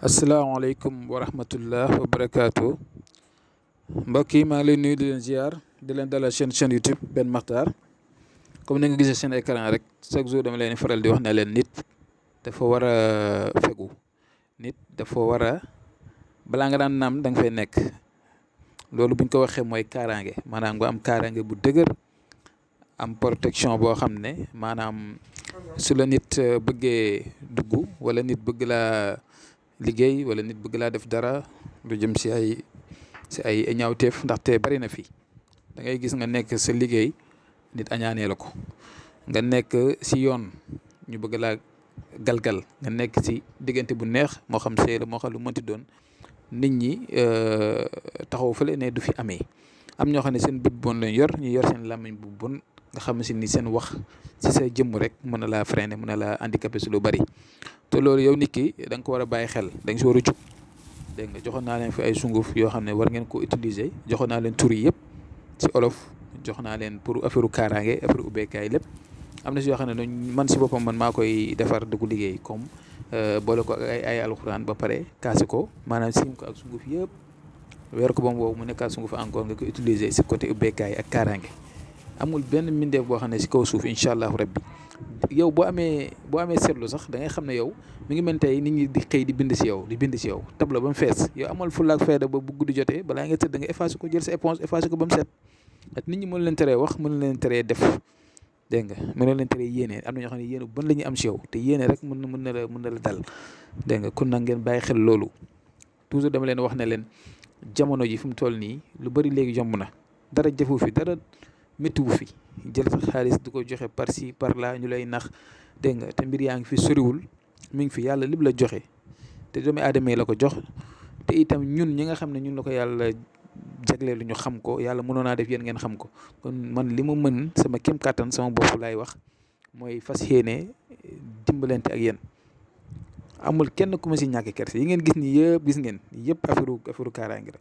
asalaamaaleykum wa rahmatullah wa barakaatu mbokk yi maa ngi leen nuyu di leen ziar di leen dalal chaîne YouTube Ben Makhtar comme ni nga gisee seen écran rek chaque jour dama leen faral di wax ne leen nit dafa war a fegu nit dafa war a balaa nga daan naam da nga fay nekk loolu buñ ko waxee mooy kaaraange maanaam nga am kaaraange bu dëgër am protection boo xam ne maanaam su la nit bëggee dugg wala nit bëgg laa liggéey wala nit bëgg laa def dara lu jëm si ay ñaawteef ndaxte bari na fi da ngay gis nga nekk sa liggéey nit añaanee la ko nga nekk si yoon ñu bëgg laa galgal nga nekk si diggante bu neex moo xam sëy la moo xam lu mënti doon nit ñi taxaw fële ne du fi amee am ñoo xam ne seen bët bon lañ yor ñu yor seen làmmiñ bu bon nga xam si ni seen wax si sa jëmm rek mën na laa freiner mën na laa handicapé si lu bari te loolu yow nit ki da nga ko war a bàyyi xel da nga si war a jug dégg nga joxoon naa leen fi ay sunguf yoo xam ne war ngeen ko utiliser joxoon naa leen tur yi yëpp si olof jox naa leen pour affaire kaaraange affaire ubbeekaay lépp am na si yoo xam ne man si boppam man maa koy defar di ko liggéey comme boole ko ak ay alxuraan ba pare kaase ko maanaam sim ko ak sunguf yëpp weer ko ba mu wow mu nekkaat sunguf encore nga ko utiliser si côté ubbeekaay ak kaaraange amul benn mbindeef boo xam ne si kaw suuf incha allahu rabbi yow boo amee seetlu sax da ngay xam ne yow mi ngi mel tey nit ñi di xëy di bind si yow tableau ba mu fees yow amal fulla ak fayda ba bu guddi jotee balaa nga tëdd nga effacé ko jël sa éponge effacé ko ba mu set ak nit ñi mën leen teree wax mën leen teree def dégg nga mën leen teree yéene am na ñoo xam ne yéene ban la ñuy am si yow te yéene rek mën na la dal dégg nga kon nag ngeen bàyyi xel loolu toujours dama leen wax ne leen jamono ji fi mu toll nii lu bari léegi jomb na dara jëfu fi dara métti wu fi jël sa xaalis du ko joxe par ci par là ñu lay nax dégg nga te mbir yaa ngi fi soriwul mi ngi fi yàlla lépp la joxe te doomi aadama yi la ko jox te itam ñun ñi nga xam ne ñun la ko yàlla jagleelu ñu xam ko yàlla mënoon naa def yéen ngeen xam ko kon man li ma mën sama kem kàttan sama bopp laay wax mooy fas yéene dimbalante ak yéen amul kenn ku ma si ñàkk kerse yi ngeen gis ni yëpp gis ngeen yëpp affaire kaaraange la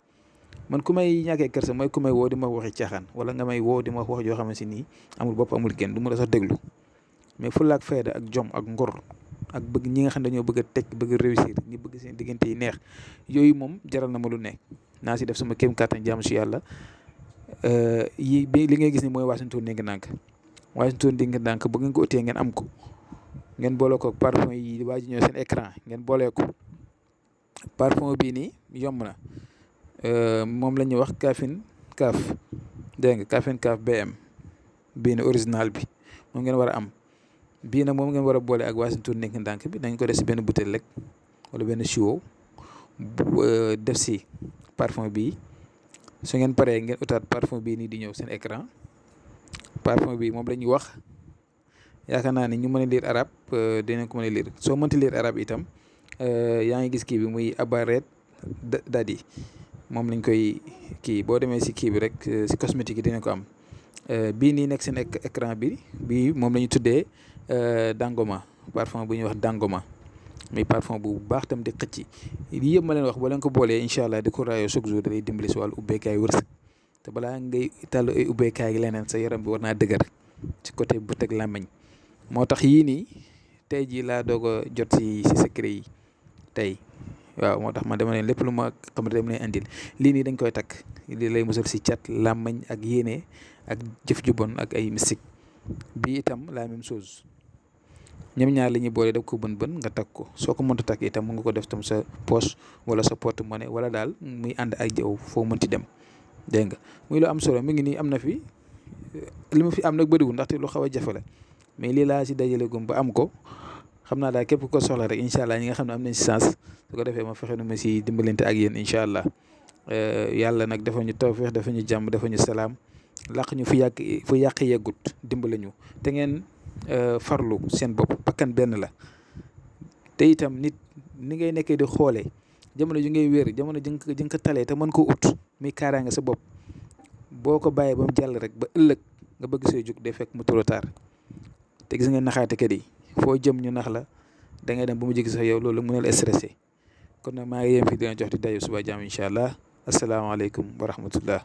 man ku may ñàkkee kersa mooy ku may woo di ma waxi caaxaan wala nga may woo di ma wax joo xamante ni amul bopp amul kenn du ma la sax déglu mais fulla ak fayda ak jom ak ngor ak bëgg ñi nga xam ne dañoo bëgg a tekk bëgg a réussir ñi bëgg seen diggante yi neex yooyu moom jaral na ma lu nekk naa si def sama kéem kàttan jaamu si yàlla li ngay gis ni mooy Wassintor Ndinky Ndank bu ngeen ko utee ngeen am ko ngeen boole ko parfum yi waa ji ñëw seen écran ngeen boolee ko parfum bii nii yomb na moom la ñuy wax Kafin Kaaf dégg nga Kafin Kaaf BM bii ne original bi moom ngeen war a am bii nag moom ngeen war a boole ak Wassintor Ndinky Ndank bi dañ ko def si benn bouteille rek wala benn siwo def si parfum bii su ngeen paree ngeen utaat parfum bii nii di ñëw seen écran parfum bii moom la ñuy wax yaakaar naa ne ñu mën a lire arabe dinañ ko mën a lire soo mënti lire arabe itam yaa ngi gis kii bi muy Abaret Dadi moom lañ koy kii boo demee si kii bi rek si cosmétique yi dina ko am bii nii nekk seen écran bi bii moom la ñu tuddee Dangoma parfum bu ñuy wax Dangoma muy parfum bu baax tam di xëcc lii yëpp ma leen wax boo leen ko boolee incha allah di ko raayoo chaque jour da lay dimbali si wàllu ubbeekaay wërsëg te balaa ngay tàllu ay ubbeekaay leneen sa yaram bi war naa dëgër ci côté bët ak làmmiñ moo tax yii nii tey jii laa doog a jot si secret yi tey. waaw moo tax man dama leen lépp lu ma xam ne dama leen indil lii nii dañ koy takk lii lay musal si cat làmmañ ak yéene ak jëf ju bon ak ay mystique bii itam la même chose ñoom ñaar la ñuy boole def ko bën nga takk ko soo ko mënta takk itam mu nga ko def tam sa poche wala sa porte-monnaie wala daal muy ànd ak jaww foo mënti dem dégg nga muy lu am solo mi ngi nii am na fi li ma fi am nag bëriwul ndaxte lu xaw a jafe la mais lii laa si dajale gum ba am ko xam naa daal képp ko soxla rek incha allah ñi nga xam ne am nañ si sens su ko defee ma fexe nu ma si dimbalante ak yéen incha allah yàlla nag dafa ñu tawfeex dafa ñu jàmm dafa ñu salaam laq ñu fu yàq yeggut dimbale ñu te ngeen farlu seen bopp bakkan benn la te itam nit ni ngay nekkee di xoolee jamono ji ngay wér jamono ji nga ko talee te mën koo ut muy kaaraange sa bopp boo ko bàyyee ba mu jàll rek ba ëllëg nga bëgg see jug day fekk mu trop tard te gis ngeen naxaate kat yi foo jëm ñu nax la da ngay dem ba mu jigi sax yow loolu mënal stressé kon nag maa ngi yem fi dina jox di dayu suba jàmm incha allah asalaamaaleykum wa rahmatullah